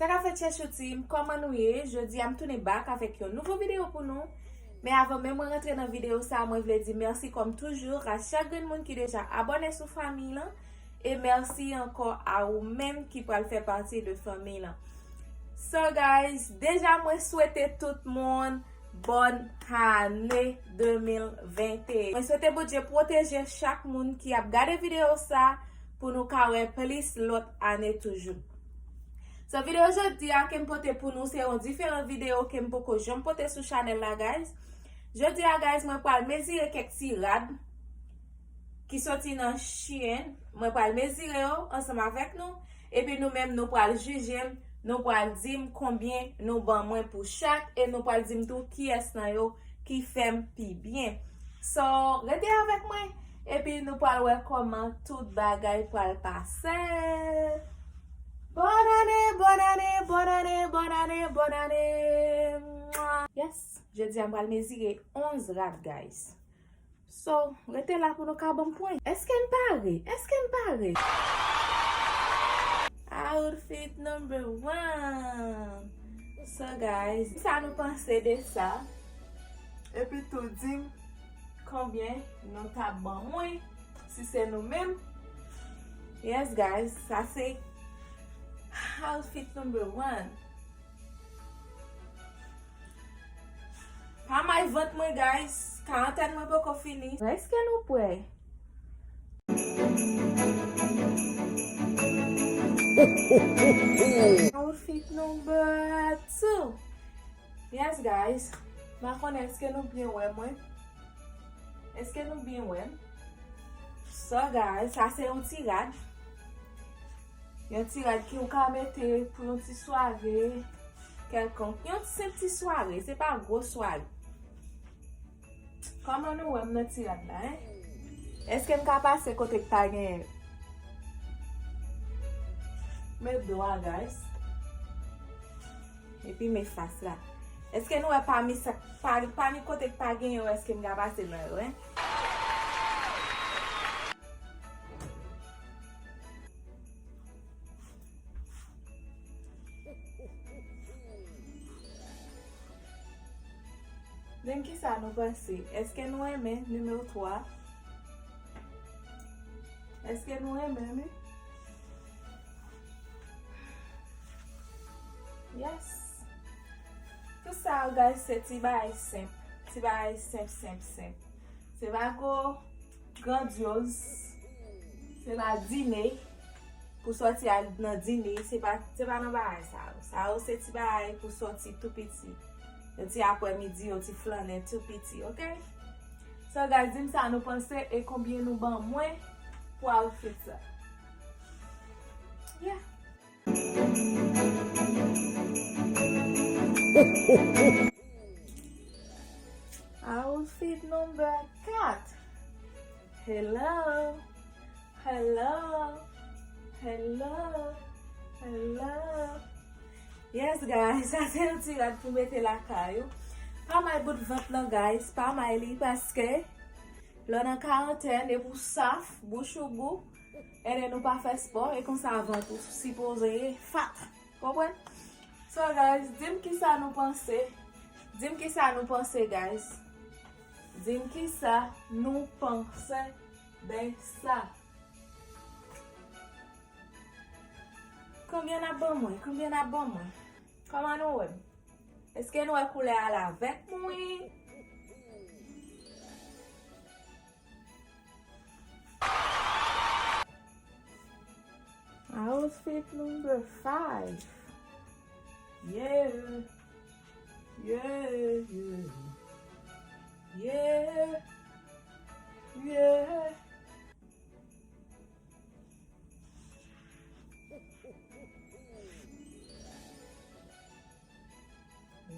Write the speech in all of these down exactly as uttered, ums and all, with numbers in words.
Sa k ap fèt chèchouti m, kòman nou ye? Jodi a m tounen back avèk yon nouvo videyo pou nou. Men avan menm mwen rantre nan videyo sa, mwen vle di mèsi kòm toujou a chak grenn moun ki deja abòne sou fanmi lan. E mèsi ankò a ou menm ki pral fè pati de fanmi lan. So guys, deja mwen swete tout moun bòn ane de mil venteyen. Mwen swete Bondye pwoteje chak moun ki ap gade videyo sa pou nou ka wè plis lòt ane toujou. So videyo jodi a ke m pote pou nou se yon diferan videyo ke m poko janm pote sou chanèl la guys. Jodi a guys, mwen pral mezire kèk ti rad ki soti nan Shein. Mwen pral mezire yo ansanm avèk nou. Epi nou menm nou pral jije m, nou pral di m konbyen nou ban mwen pou chak e nou pral di m tou kiyès nan yo ki fè m pi byen. So, rete avèk mwen epi nou pral wè kòman tout bagay pral pase. Bòn ane, bòn ane, bòn ane, bòn ane, bòn ane. Yes, jodi a m pral mezire onz rad guys. So, rete la pou nou ka ban m pwen. Èske n pare? Èske n pare? Outfit number one. So guys, sa nou panse de sa? Epi tou di m konbyen nou t ap ban mwen si se nou menm. Yes guys, sa se outfit number one. Pa may vant mwen guys, karantèn mwen poko fini. Èske nou prè? Outfit number two. Yes guys, m pa konnen èske nou byen wè mwen. Èske nou byen wè m? So guys, sa se yon ti rad. Yon ti rad ki ou ka mete pou yon ti sware kèlkonk. Yon senp ti sware, se pa gwo sware. Kòman nou wè m nan ti rad la, en? Èske m ka pase kote k pa genyen? Met do a, guys. Epi met fas la. Èske nou wè pami sa, pa, pami kote k pa genyen yo, èske m ka pase nan yo, en? Di m kisa nou panse. Èske nou renmen nimewo twa? Èske nou renmen li? Yes. Tout sa yo, guys, se ti bagay senp. Ti bagay senp, senp, senp. Se pa gwo grandyoz. Se pa dine. Pou sòti al nan dine, se pa, se pa nan bagay sa yo. Sa yo se ti bagay pou sòti tou piti. Yon ti aprèmidi, yon ti flannen tou piti, oke? So, guys, di m sa nou panse e konbyen nou ban mwen pou outfit sa. Yeah. Outfit number kat. Hello. Hello. Hello. Hello. Yes, guys, sa se yon ti rad pou mete lakay ou. Pa may bout vant lan, guys, pa may li, paske lè w nan karantèn, epi w saf, bouch ou gou, e lè nou pa fè spò, e konsa vant ou sipoze fat. Konprann? So, guys, di m kisa nou panse. Di m kisa nou panse, guys. Di m kisa nou panse de sa. Konbyen n ap ban mwen? Konbyen n ap ban mwen? Kòman nou wè m? Èske nou wè koulè a la avèk mwen? Outfit number five. Yeah. Yeah, yeah. Yeah. Yeah.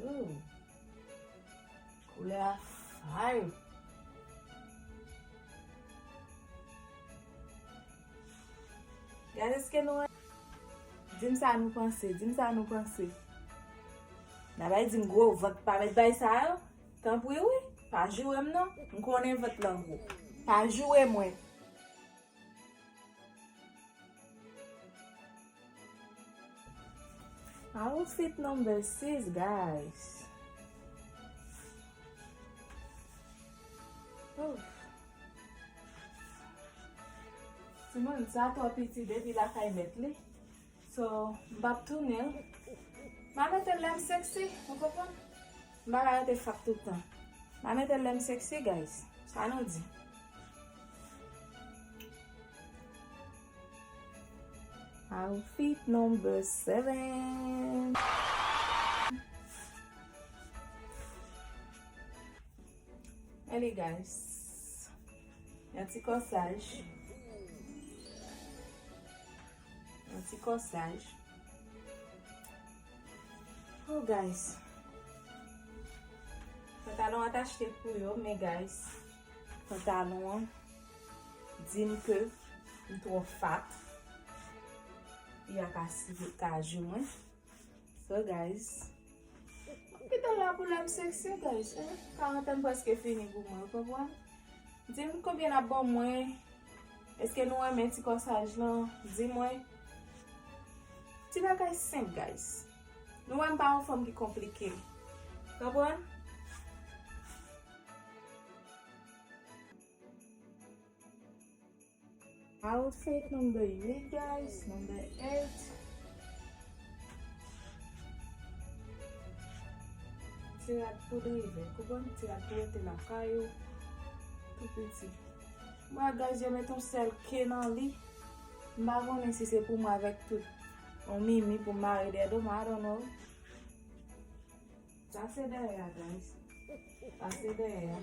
Ooh. Koulè a fire. Gade èske nou wè. Di m sa nou panse, di m sa nou panse. N a bay di m gwo vant pa met bay sa yo. Tanpri wi, pa joure m non. M konnen vant lan gwo. Pa joure mwen. Outfit number six, guys. Oof. Timoun, sa twò piti depi lakay mèt li. So, m p ap tounen l. M a mete l lè m sexy, ou konprann? M pa ka rete fat tout tan. M a mete l lè m sexy, guys. Sa nou di? Outfit number seven. Anyway, guys. Yon ti kòsaj. Yon ti kòsaj. Oh, guys. Pantalon an t achte pou yo, men, guys, pantalon an di m ke m twò fat. Li a ka siye kajou mwen. So, guys, m kite l la pou lè m sexy, guys. Eh, karant an prèske fini pou mwen, ou konprann? Di m konbyen n ap ban mwen. Èske nou renmen ti kòsaj lan? Di mwen. Ti bagay senp, guys. Nou wè m pa yon fanm ki konplike. Konprann? Outfit number eight, guys. Number eight. Ti rad pou drive, konprann? Ti rad pou rete lakay ou. Tou piti. Mwen, guys, yo met yon sèl ke nan li. M pa konnen si se pou mwen avèk tout yon mimi pou m mare dèyè do m, I don't know. Sa se dèyè a, guys. Sa se dèyè a.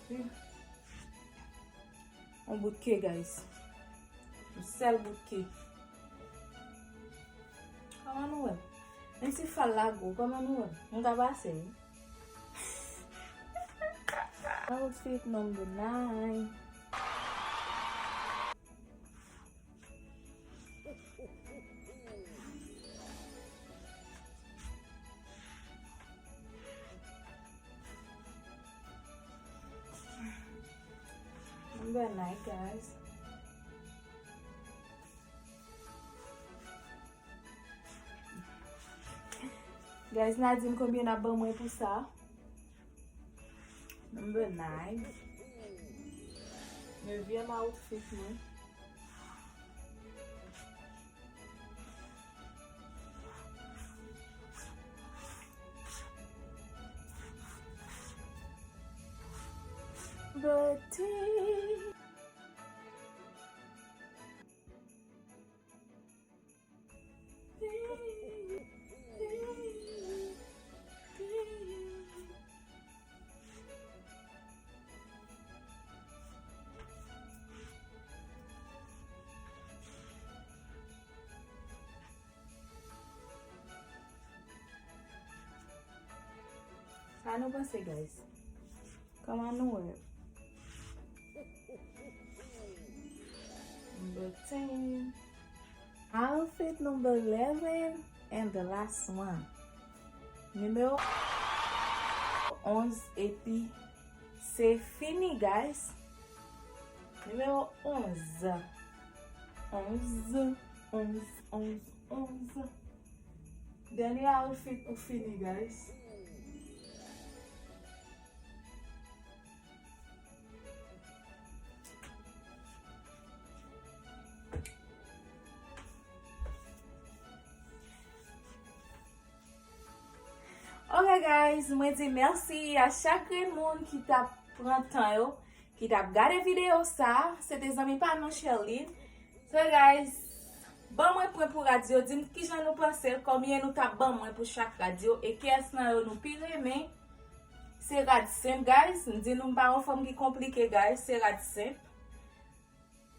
Hmm. Yon bout ke, guys. Yon sèl bout ke. Kòman nou wè? Menm si fal la gwo, kòman nou wè? Nou ka pase, wi. Outfit number nine. Number nine, guys. Guys, n a di m konbyen n ap ban mwen pou sa. Number nine. Nevyèm outfit mwen. But Sa nou panse, guys? Kòman nou wè? Number ten. Outfit number eleven and the last one. Nimewo onz epi se fini, guys. Nimewo onz. Onz, onz, onz, onz. Dènye outfit pou fini, guys. Ok, guys, mwen di mèsi a chak grenn moun ki t ap pran tan yo, ki t ap gade videyo sa. Se te zanmi pa nou, Sherline. So, guys, ban mwen pwen pou rad yo. Di m kijan nou panse l, konbyen nou t ap ban mwen pou chak rad yo, e kiyès nan yo nou pi renmen. Se rad senp, guys. M di nou m pa yon fanm ki konplike, guys. Se rad senp.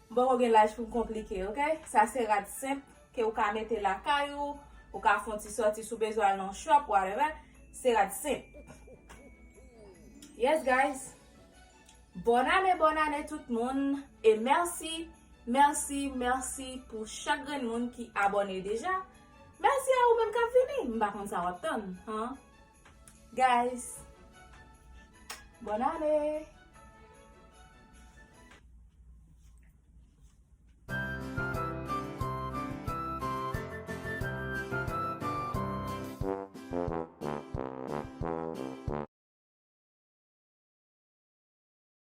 M poko gen laj pou m konplike, ok? Sa se rad senp ke ou ka mete lakay ou, ou ka fè yon ti sòti si w bezwen al nan yon shop, whatever. Se rad senp. Yes, guys. Bòn ane, bòn ane tout moun. E mèsi, mèsi, mèsi pou chak grenn moun ki abòne deja. Mèsi a ou menm k ap vini. M pa konn sa w ap tann, han. Guys, bòn ane.